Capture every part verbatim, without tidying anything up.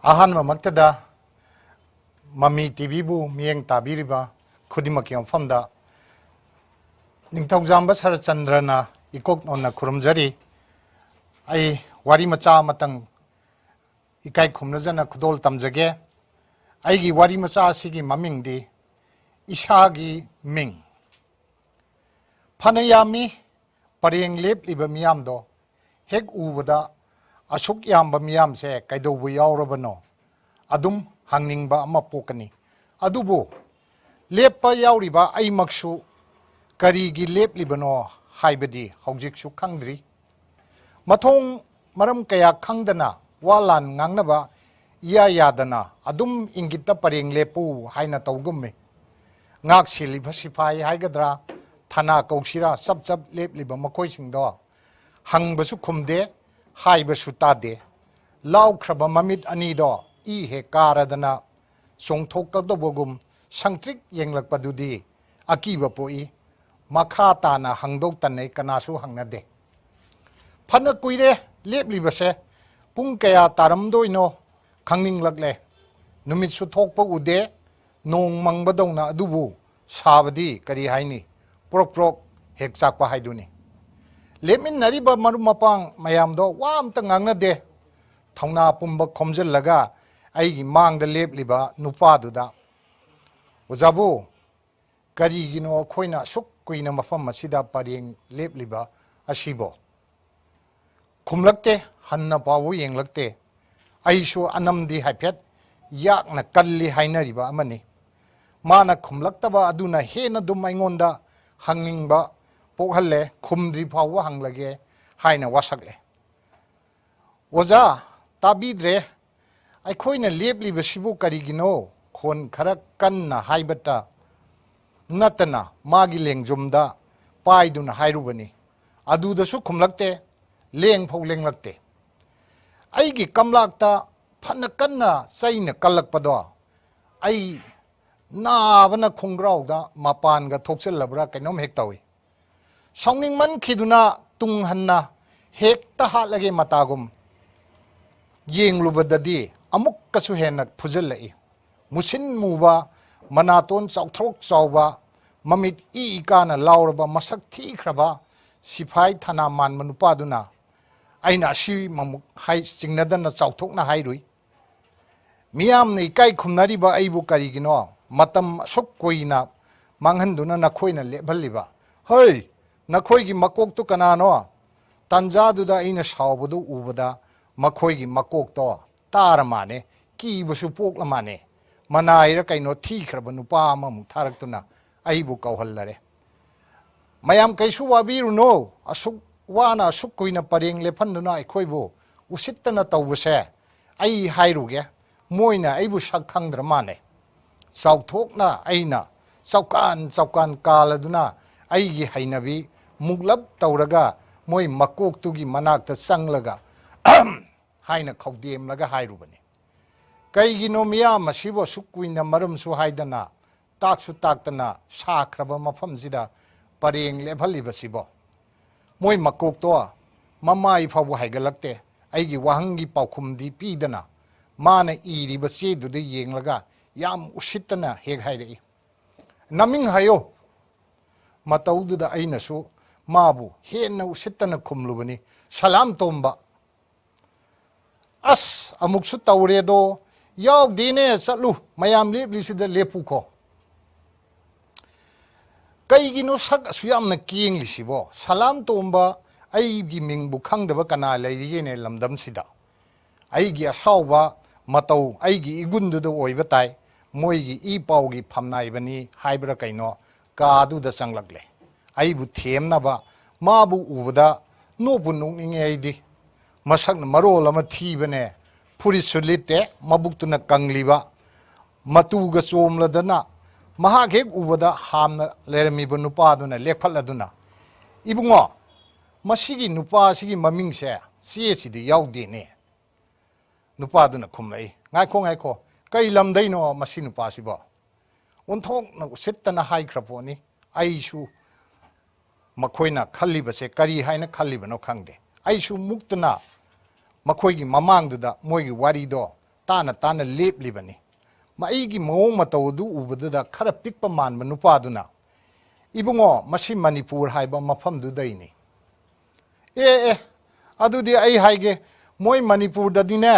ꯑꯍꯥꯟꯕꯃꯛꯇꯗ ꯃꯃꯤ ꯇꯤꯚꯤꯕꯨ ꯃꯤꯠꯌꯦꯡ ꯇꯥꯕꯤꯔꯤꯕ ꯈꯨꯗꯤꯡꯃꯛꯀꯤ ꯃꯐꯝꯗ ꯅꯤꯡꯊꯧꯖꯥꯝꯕ ꯁꯔꯠꯆꯟꯗ꯭ꯔꯅ ꯏꯀꯣꯛ ꯅꯣꯟꯅ ꯈꯨꯔꯨꯝꯖꯔꯤ꯫ ꯑꯩ ꯋꯥꯔꯤ ꯃꯆꯥ ꯑꯃꯇꯪ ꯏꯀꯥꯏ ꯈꯨꯝꯅꯖꯅ ꯈꯨꯗꯣꯜ ꯇꯝꯖꯒꯦ꯫ ꯑꯩꯒꯤ ꯋꯥꯔꯤ ꯃꯆꯥ ꯑꯁꯤꯒꯤ ꯃꯃꯤꯡꯗꯤ ꯏꯁꯥꯒꯤ ꯃꯤꯡ꯫ ꯐꯅ ꯌꯥꯝꯃꯤ ꯄꯔꯦꯡ ꯂꯦꯞꯂꯤꯕ ꯃꯤꯌꯥꯝꯗꯣ꯫ ꯍꯦꯛ ꯎꯕꯗ ꯑꯁꯨꯛ ꯌꯥꯝꯕ ꯃꯤꯌꯥꯝꯁꯦ ꯀꯩꯗꯧꯕ ꯌꯥꯎꯔꯕꯅꯣ ꯑꯗꯨꯝ ꯍꯪꯅꯤꯡꯕ ꯑꯃ ꯄꯣꯛꯀꯅꯤ꯫ ꯑꯗꯨꯕꯨ ꯂꯦꯞꯄ ꯌꯥꯎꯔꯤꯕ ꯑꯩꯃꯛꯁꯨ ꯀꯔꯤꯒꯤ ꯂꯦꯞꯂꯤꯕꯅꯣ ꯍꯥꯏꯕꯗꯤ ꯍꯧꯖꯤꯛꯁꯨ ꯈꯪꯗ꯭ꯔꯤ꯫ ꯃꯊꯣꯡ ꯃꯔꯝ ꯀꯌꯥ ꯈꯪꯗꯅ ꯋꯥ ꯂꯥꯟ ꯉꯥꯡꯅꯕ ꯏꯌꯥ ꯌꯥꯗꯅ ꯑꯗꯨꯝ ꯏꯪꯒꯤꯠꯇ ꯄꯔꯦꯡ ꯂꯦꯞꯄꯨ ꯍꯥꯏꯅ ꯇꯧꯒꯨꯝꯃꯤ꯫ ꯉꯥꯛ ꯁꯦꯜꯂꯤꯕ ꯁꯤꯐꯥꯏ ꯍꯥꯏꯒꯗ꯭ꯔꯥ, ꯊꯅꯥ ꯀꯧꯁꯤꯔꯥ, ꯆꯞ ꯆꯞ ꯂꯦꯞꯂꯤꯕ ꯃꯈꯣꯏꯁꯤꯡꯗꯣ ꯍꯪꯕꯁꯨ ꯈꯨꯝꯗꯦ, ꯍꯥꯏꯕꯁꯨ ꯇꯥꯗꯦ꯫ ꯂꯥꯎꯈ꯭ꯔꯕ ꯃꯃꯤꯠ ꯑꯅꯤꯗꯣ ꯏ ꯍꯦꯛ ꯀꯥꯔꯗꯅ ꯆꯣꯡꯊꯣꯛꯀꯗꯧꯕꯒꯨꯝ ꯁꯪꯇ꯭ꯔꯤꯛ ꯌꯦꯡꯂꯛꯄꯗꯨꯗꯤ ꯑꯀꯤꯕ ꯄꯣꯛꯏ꯫ ꯃꯈꯥ ꯇꯥꯅ ꯍꯪꯗꯣꯛꯇꯅꯩ, ꯀꯅꯥꯁꯨ ꯍꯪꯅꯗꯦ꯫ ꯐꯅ ꯀꯨꯏꯔꯦ ꯂꯦꯞꯂꯤꯕꯁꯦ꯫ ꯄꯨꯡ ꯀꯌꯥ ꯇꯥꯔꯝꯗꯣꯏꯅꯣ ꯈꯪꯅꯤꯡꯂꯛꯂꯦ꯫ ꯅꯨꯃꯤꯠꯁꯨ ꯊꯣꯛꯄ ꯎꯗꯦ꯫ ꯅꯣꯡ ꯃꯪꯕꯗꯧꯅ, ꯑꯗꯨꯕꯨ ꯁꯥꯕꯗꯤ ꯀꯔꯤ ꯍꯥꯏꯅꯤ? ꯄ꯭ꯔꯣꯛ ꯄ꯭ꯔꯣꯛ ꯍꯦꯛ ꯆꯥꯛꯄ ꯍꯥꯏꯗꯨꯅꯤ꯫ ꯂꯦꯞꯃꯤꯟꯅꯔꯤꯕ ꯃꯔꯨꯞ ꯃꯄꯥꯡ ꯃꯌꯥꯝꯗꯣ ꯋꯥ ꯑꯝꯇ ꯉꯥꯡꯅꯗꯦ꯫ ꯊꯧꯅꯥ ꯄꯨꯝꯕ ꯈꯣꯝꯖꯤꯜꯂꯒ ꯑꯩꯒꯤ ꯃꯥꯡꯗ ꯂꯦꯞꯂꯤꯕ ꯅꯨꯄꯥꯗꯨꯗ, "ꯑꯣꯖꯥꯕꯨ, ꯀꯔꯤꯒꯤꯅꯣ ꯑꯩꯈꯣꯏꯅ ꯑꯁꯨꯛ ꯀꯨꯏꯅ ꯃꯐꯝ ꯑꯁꯤꯗ ꯄꯔꯦꯡ ꯂꯦꯞꯂꯤꯕ ꯑꯁꯤꯕꯣ?" ꯈꯨꯝꯂꯛꯇꯦ, ꯍꯟꯅ ꯐꯥꯎꯕ ꯌꯦꯡꯂꯛꯇꯦ꯫ ꯑꯩꯁꯨ ꯑꯅꯝꯗꯤ ꯍꯥꯏꯐꯦꯠ ꯌꯥꯛꯅ ꯀꯜꯂꯤ ꯍꯥꯏꯅꯔꯤꯕ ꯑꯃꯅꯤ꯫ ꯃꯥꯅ ꯈꯨꯝꯂꯛꯇꯕ ꯑꯗꯨꯅ ꯍꯦꯟꯅ ꯑꯗꯨꯝ ꯑꯩꯉꯣꯟꯗ ꯍꯪꯅꯤꯡꯕ ꯄꯣꯛꯍꯜꯂꯦ꯫ ꯈꯨꯝꯗ꯭ꯔꯤ ꯐꯥꯎꯕ ꯍꯪꯂꯒꯦ ꯍꯥꯏꯅ ꯋꯥꯁꯛꯂꯦ꯫ "ꯑꯣꯖꯥ, ꯇꯥꯕꯤꯗ꯭ꯔꯦ꯫ ꯑꯩꯈꯣꯏꯅ ꯂꯦꯞꯂꯤꯕꯁꯤꯕꯨ ꯀꯔꯤꯒꯤꯅꯣ?" ꯈꯣꯟ ꯈꯔ ꯀꯟꯅ ꯍꯥꯏꯕꯇ ꯅꯠꯇꯅ ꯃꯥꯒꯤ ꯂꯦꯡꯖꯨꯝꯗ ꯄꯥꯏꯗꯨꯅ ꯍꯥꯏꯔꯨꯕꯅꯤ꯫ ꯑꯗꯨꯗꯁꯨ ꯈꯨꯝꯂꯛꯇꯦ, ꯂꯦꯡ ꯐꯥꯎ ꯂꯦꯡꯂꯛꯇꯦ꯫ ꯑꯩꯒꯤ ꯀꯝꯂꯥꯛꯇ ꯐꯅ ꯀꯟꯅ ꯆꯩꯅ ꯀꯜꯂꯛꯄꯗꯣ ꯑꯩ ꯅꯥꯕꯅ ꯈꯣꯡꯒ꯭ꯔꯥꯎꯗ ꯃꯄꯥꯟꯒ ꯊꯣꯛꯆꯜꯂꯕ꯭ꯔꯥ ꯀꯩꯅꯣꯝ ꯍꯦꯛ ꯇꯧꯏ꯫ ꯁꯥꯎꯅꯤꯡꯃꯟꯈꯤꯗꯨꯅ ꯇꯨꯡ ꯍꯟꯅ ꯍꯦꯛꯇ ꯍꯥꯠꯂꯒꯦ ꯃꯇꯥꯒꯨꯝ ꯌꯦꯡꯂꯨꯕꯗꯗꯤ ꯑꯃꯨꯛꯀꯁꯨ ꯍꯦꯟꯅ ꯐꯨꯖꯜꯂꯛꯏ꯫ ꯃꯨꯁꯤꯟ ꯃꯨꯕ, ꯃꯅꯥꯇꯣꯟ ꯆꯥꯎꯊ꯭ꯔꯣꯛ ꯆꯥꯎꯕ, ꯃꯃꯤꯠ ꯏ ꯏꯀꯥꯅ ꯂꯥꯎꯔꯕ, ꯃꯁꯛ ꯊꯤꯈ꯭ꯔꯕ ꯁꯤꯐꯥꯏ ꯊꯅꯥ ꯃꯥꯟꯕ ꯅꯨꯄꯥꯗꯨꯅ ꯑꯩꯅ ꯑꯁꯤꯃꯛ ꯍꯥꯏ-, ꯆꯤꯡꯅꯗꯅ ꯆꯥꯎꯊꯣꯛꯅ ꯍꯥꯏꯔꯨꯏ꯫ ꯃꯤꯌꯥꯝꯅ ꯏꯀꯥꯏ ꯈꯨꯝꯅꯔꯤꯕ ꯑꯩꯕꯨ ꯀꯔꯤꯒꯤꯅꯣ ꯃꯇꯝ ꯑꯁꯨꯛ ꯀꯨꯏꯅ ꯃꯥꯡꯍꯟꯗꯨꯅ ꯅꯈꯣꯏꯅ ꯂꯦꯞꯍꯜꯂꯤꯕ? ꯍꯩ, ꯅꯈꯣꯏꯒꯤ ꯃꯀꯣꯛꯇꯨ ꯀꯅꯥꯅꯣ? ꯇꯥꯟꯖꯥꯗꯨꯗ ꯑꯩꯅ ꯁꯥꯎꯕꯗꯨ ꯎꯕꯗ ꯃꯈꯣꯏꯒꯤ ꯃꯀꯣꯛꯇꯣ ꯇꯥꯔ ꯃꯥꯅꯦ, ꯀꯤꯕꯁꯨ ꯄꯣꯛꯂ ꯃꯥꯅꯦ꯫ ꯃꯅꯥꯏꯔ ꯀꯩꯅꯣ ꯊꯤꯈ꯭ꯔꯕ ꯅꯨꯄꯥ ꯑꯃꯃꯨꯛ ꯊꯥꯔꯛꯇꯨꯅ ꯑꯩꯕꯨ ꯀꯧꯍꯜꯂꯔꯦ꯫ ꯃꯌꯥꯝ ꯀꯩꯁꯨ ꯋꯥꯕꯤꯔꯨꯅꯨ, ꯑꯁꯨꯛ ꯋꯥꯅ ꯑꯁꯨꯛ ꯀꯨꯏꯅ ꯄꯔꯦꯡ ꯂꯦꯞꯍꯟꯗꯨꯅ ꯑꯩꯈꯣꯏꯕꯨ ꯎꯁꯤꯠꯇꯅ ꯇꯧꯕꯁꯦ꯫ ꯑꯩ ꯍꯥꯏꯔꯨꯒꯦ, ꯃꯣꯏꯅ ꯑꯩꯕꯨ ꯁꯛ ꯈꯪꯗ꯭ꯔ ꯃꯥꯜꯂꯦ꯫ ꯆꯥꯎꯊꯣꯛꯅ ꯑꯩꯅ ꯆꯥꯎꯀꯥꯟ ꯆꯥꯎꯀꯥꯟ ꯀꯥꯜꯂꯗꯨꯅ ꯑꯩꯒꯤ ꯍꯩꯅꯕꯤ ꯃꯨꯛꯂꯞ ꯇꯧꯔꯒ ꯃꯣꯏ ꯃꯀꯣꯛꯇꯨꯒꯤ ꯃꯅꯥꯛꯇ ꯆꯪꯂꯒ ꯍꯥꯏꯅ ꯈꯧꯗꯦꯝꯂꯒ ꯍꯥꯏꯔꯨꯕꯅꯤ꯫ ꯀꯩꯒꯤꯅꯣ ꯃꯤꯌꯥꯝ ꯑꯁꯤꯕꯨ ꯑꯁꯨꯛ ꯀꯨꯏꯅ ꯃꯔꯝꯁꯨ ꯍꯥꯏꯗꯅ ꯇꯥꯛꯁꯨ ꯇꯥꯛꯇꯅ ꯁꯥꯈ꯭ꯔꯕ ꯃꯐꯝꯁꯤꯗ ꯄꯔꯦꯡ ꯂꯦꯞꯍꯜꯂꯤꯕꯁꯤꯕꯣ? ꯃꯣꯏ ꯃꯀꯣꯛꯇꯣ ꯃꯃꯥꯏ ꯐꯥꯎꯕ ꯍꯥꯏꯒꯠꯂꯛꯇꯦ꯫ ꯑꯩꯒꯤ ꯋꯥꯍꯪꯒꯤ ꯄꯥꯎꯈꯨꯝꯗꯤ ꯄꯤꯗꯅ ꯃꯥꯅ ꯏꯔꯤꯕ ꯆꯦꯗꯨꯗ ꯌꯦꯡꯂꯒ ꯌꯥꯝ ꯎꯁꯤꯠꯇꯅ ꯍꯦꯛ ꯍꯥꯏꯔꯛꯏ꯫ "ꯅꯃꯤꯡ ꯍꯥꯏꯌꯣ?" ꯃꯇꯧꯗꯨꯗ ꯑꯩꯅꯁꯨ ꯃꯥꯕꯨ ꯍꯦꯟꯅ ꯎꯁꯤꯠꯇꯅ ꯈꯨꯝꯂꯨꯕꯅꯤ, "ꯁꯂꯥꯝ ꯇꯣꯝꯕ"꯫ "ꯑꯁ, ꯑꯃꯨꯛꯁꯨ ꯇꯧꯔꯦꯗꯣ, ꯌꯥꯎꯗꯦꯅꯦ, ꯆꯠꯂꯨ, ꯃꯌꯥꯝ ꯂꯦꯞꯂꯤꯁꯤꯗ ꯂꯦꯞꯄꯨꯈꯣ"꯫ ꯀꯩꯒꯤꯅꯣ ꯁꯛ ꯑꯁꯨ ꯌꯥꯝꯅ ꯀꯦꯡꯂꯤꯁꯤꯕꯣ? ꯁꯂꯥꯝ ꯇꯣꯝꯕ ꯑꯩꯒꯤ ꯃꯤꯡꯕꯨ ꯈꯪꯗꯕ ꯀꯅꯥ ꯂꯩꯔꯤꯒꯦꯅꯦ ꯂꯝꯗꯝꯁꯤꯗ? ꯑꯩꯒꯤ ꯑꯁꯥꯎꯕ ꯃꯇꯧ, ꯑꯩꯒꯤ ꯏꯒꯨꯟꯗꯨꯗ ꯑꯣꯏꯕ ꯇꯥꯏ꯫ ꯃꯣꯏꯒꯤ ꯏ ꯄꯥꯎꯒꯤ ꯐꯝꯅꯥꯏꯕꯅꯤ ꯍꯥꯏꯕ꯭ꯔꯥ ꯀꯩꯅꯣ, ꯀꯥꯗꯨꯗ ꯆꯪꯂꯛꯂꯦ꯫ ꯑꯩꯕꯨ ꯊꯦꯝꯅꯕ ꯃꯥꯕꯨ ꯎꯕꯗ ꯅꯣꯛꯄꯨ ꯅꯣꯛꯅꯤꯡꯉꯦ ꯑꯩꯗꯤ꯫ ꯃꯁꯛꯅ ꯃꯔꯣꯜ ꯑꯃ ꯊꯤꯕꯅꯦ, ꯐꯨꯔꯤꯠꯁꯨ ꯂꯤꯠꯇꯦ, ꯃꯕꯨꯛꯇꯨꯅ ꯀꯪꯂꯤꯕ, ꯃꯇꯨꯒ ꯆꯣꯝꯂꯗꯅ꯫ ꯃꯍꯥꯛ ꯍꯦꯛ ꯎꯕꯗ ꯍꯥꯟꯅ ꯂꯩꯔꯝꯃꯤꯕ ꯅꯨꯄꯥꯗꯨꯅ ꯂꯦꯞꯈꯠꯂꯗꯨꯅ, "ꯏꯕꯨꯡꯉꯣ, ꯃꯁꯤꯒꯤ ꯅꯨꯄꯥꯁꯤꯒꯤ ꯃꯃꯤꯡꯁꯦ ꯆꯦꯁꯤꯗ ꯌꯥꯎꯗꯦꯅꯦ"꯫ ꯅꯨꯄꯥꯗꯨꯅ ꯈꯨꯝꯂꯛꯏ, "ꯉꯥꯏꯈꯣ, ꯉꯥꯏꯈꯣ, ꯀꯩ ꯂꯝꯗꯩꯅꯣ ꯃꯁꯤ ꯅꯨꯄꯥꯁꯤꯕꯣ?" ꯑꯣꯟꯊꯣꯛꯅ ꯎꯁꯤꯠꯇꯅ ꯍꯥꯏꯈ꯭ꯔ ꯄꯣꯠꯅꯤ꯫ ꯑꯩꯁꯨ ꯃꯈꯣꯏꯅ ꯈꯜꯂꯤꯕꯁꯦ ꯀꯔꯤ ꯍꯥꯏꯅ ꯈꯜꯂꯤꯕꯅꯣ ꯈꯪꯗꯦ꯫ ꯑꯩꯁꯨ ꯃꯨꯛꯇꯅ ꯃꯈꯣꯏꯒꯤ ꯃꯃꯥꯡꯗꯨꯗ ꯃꯣꯏꯒꯤ ꯋꯥꯔꯤꯗꯣ ꯇꯥꯅ ꯇꯥꯅ ꯂꯦꯞꯂꯤꯕꯅꯤ꯫ ꯃ-, ꯑꯩꯒꯤ ꯃꯑꯣꯡ ꯃꯇꯧ ꯑꯗꯨ ꯎꯕꯗꯨꯗ ꯈꯔ ꯄꯤꯛꯄ ꯃꯥꯟꯕ ꯅꯨꯄꯥꯗꯨꯅ, "ꯏꯕꯨꯡꯉꯣ, ꯃꯁꯤ ꯃꯅꯤꯄꯨꯔ ꯍꯥꯏꯕ ꯃꯐꯝꯗꯨꯗꯩꯅꯤ"꯫ "ꯑꯦ, ꯑꯦ, ꯑꯗꯨꯗꯤ ꯑꯩ ꯍꯥꯏꯒꯦ, ꯃꯣꯏ ꯃꯅꯤꯄꯨꯔꯗꯗꯤꯅꯦ,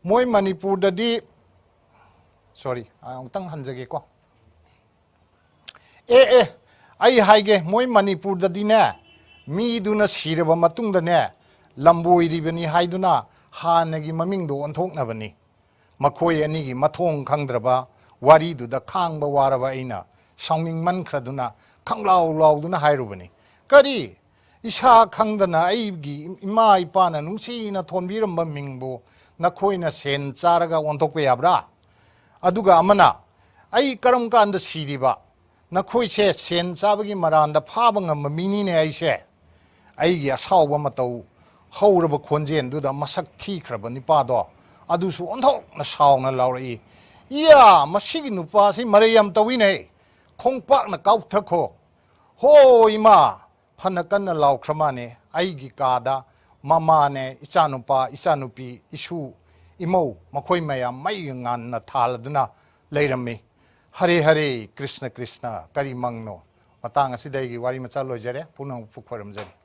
ꯃꯣꯏ ꯃꯅꯤꯄꯨꯔꯗꯗꯤ"꯫ ꯁꯣꯔꯤ, ꯑꯃꯨꯛꯇꯪ ꯍꯟꯖꯒꯦꯀꯣ꯫ "ꯑꯦ, ꯑꯦ, ꯑꯩ ꯍꯥꯏꯒꯦ, ꯃꯣꯏ ꯃꯅꯤꯄꯨꯔꯗꯗꯤꯅꯦ, ꯃꯤꯗꯨꯅ ꯁꯤꯔꯕ ꯃꯇꯨꯡꯗꯅꯦ, ꯂꯝꯕꯣꯏꯔꯤꯕꯅꯤ ꯍꯥꯏꯗꯨꯅ ꯍꯥꯟꯅꯒꯤ ꯃꯃꯤꯡꯗꯣ ꯑꯣꯟꯊꯣꯛꯅꯕꯅꯤ"꯫ ꯃꯈꯣꯏ ꯑꯅꯤꯒꯤ ꯃꯊꯣꯡ ꯈꯪꯗ꯭ꯔꯕ ꯋꯥꯔꯤꯗꯨꯗ ꯈꯥꯡꯕ ꯋꯥꯔꯕ ꯑꯩꯅ ꯁꯥꯎꯅꯤꯡꯃꯟꯈ꯭ꯔꯗꯨꯅ ꯈꯪꯂꯥꯎ ꯂꯥꯎꯗꯨꯅ ꯍꯥꯏꯔꯨꯕꯅꯤ, "ꯀꯔꯤ? ꯏꯁꯥ ꯈꯪꯗꯅ ꯑꯩꯒꯤ ꯏꯃꯥ ꯏꯄꯥꯅ ꯅꯨꯡꯁꯤꯅ ꯊꯣꯟꯕꯤꯔꯝꯕ ꯃꯤꯡꯕꯨ ꯅꯈꯣꯏꯅ ꯁꯦꯟ ꯆꯥꯔꯒ ꯑꯣꯟꯊꯣꯛꯄ ꯌꯥꯕ꯭ꯔꯥ? ꯑꯗꯨꯒ ꯑꯃꯅ, ꯑꯩ ꯀꯔꯝ ꯀꯥꯟꯗ ꯁꯤꯔꯤꯕ? ꯅꯈꯣꯏꯁꯦ ꯁꯦꯟ ꯆꯥꯕꯒꯤ ꯃꯔꯥꯟꯗ ꯐꯥꯕ ꯉꯝꯕ ꯃꯤꯅꯤꯅꯦ ꯑꯩꯁꯦ"꯫ ꯑꯩꯒꯤ ꯑꯁꯥꯎꯕ ꯃꯇꯧ ꯍꯧꯔꯕ ꯈꯣꯟꯖꯦꯜꯗꯨꯗ ꯃꯁꯛ ꯊꯤꯈ꯭ꯔꯕ ꯅꯨꯄꯥꯗꯣ ꯑꯗꯨꯁꯨ ꯑꯣꯟꯊꯣꯛꯅ ꯁꯥꯎꯅ ꯂꯥꯎꯔꯛꯏ, "ꯏꯌꯥ, ꯃꯁꯤꯒꯤ ꯅꯨꯄꯥꯁꯤ ꯃꯔꯩ ꯌꯥꯝ ꯇꯧꯏꯅꯦ! ꯈꯣꯡꯄꯥꯛꯅ ꯀꯥꯎꯊꯈꯣ! ꯍꯣ ꯏꯃꯥ!" ꯐꯅ ꯀꯟꯅ ꯂꯥꯎꯈ꯭ꯔ ꯃꯥꯅꯦ꯫ ꯑꯩꯒꯤ ꯀꯥꯗ ꯃꯃꯥꯅꯦ, ꯏꯆꯥꯅꯨꯄꯥ, ꯏꯆꯥꯅꯨꯄꯤ, ꯏꯁꯨ, ꯏꯃꯧ, ꯃꯈꯣꯏ ꯃꯌꯥꯝ ꯃꯩꯒ ꯉꯥꯟꯅ ꯊꯥꯜꯂꯗꯨꯅ ꯂꯩꯔꯝꯃꯤ꯫ ꯍꯔꯦ ꯍꯔꯦ, ꯀ꯭ꯔꯤꯁꯅ ꯀ꯭ꯔꯤꯁꯅ, ꯀꯔꯤ ꯃꯪꯅꯣ? ꯃꯇꯥꯡ ꯑꯁꯤꯗ ꯑꯩꯒꯤ ꯋꯥꯔꯤ ꯃꯆꯥ ꯂꯣꯏꯖꯔꯦ꯫ ꯄꯨꯝꯅꯃꯛꯄꯨ ꯈꯣꯏꯔꯝꯖꯔꯤ꯫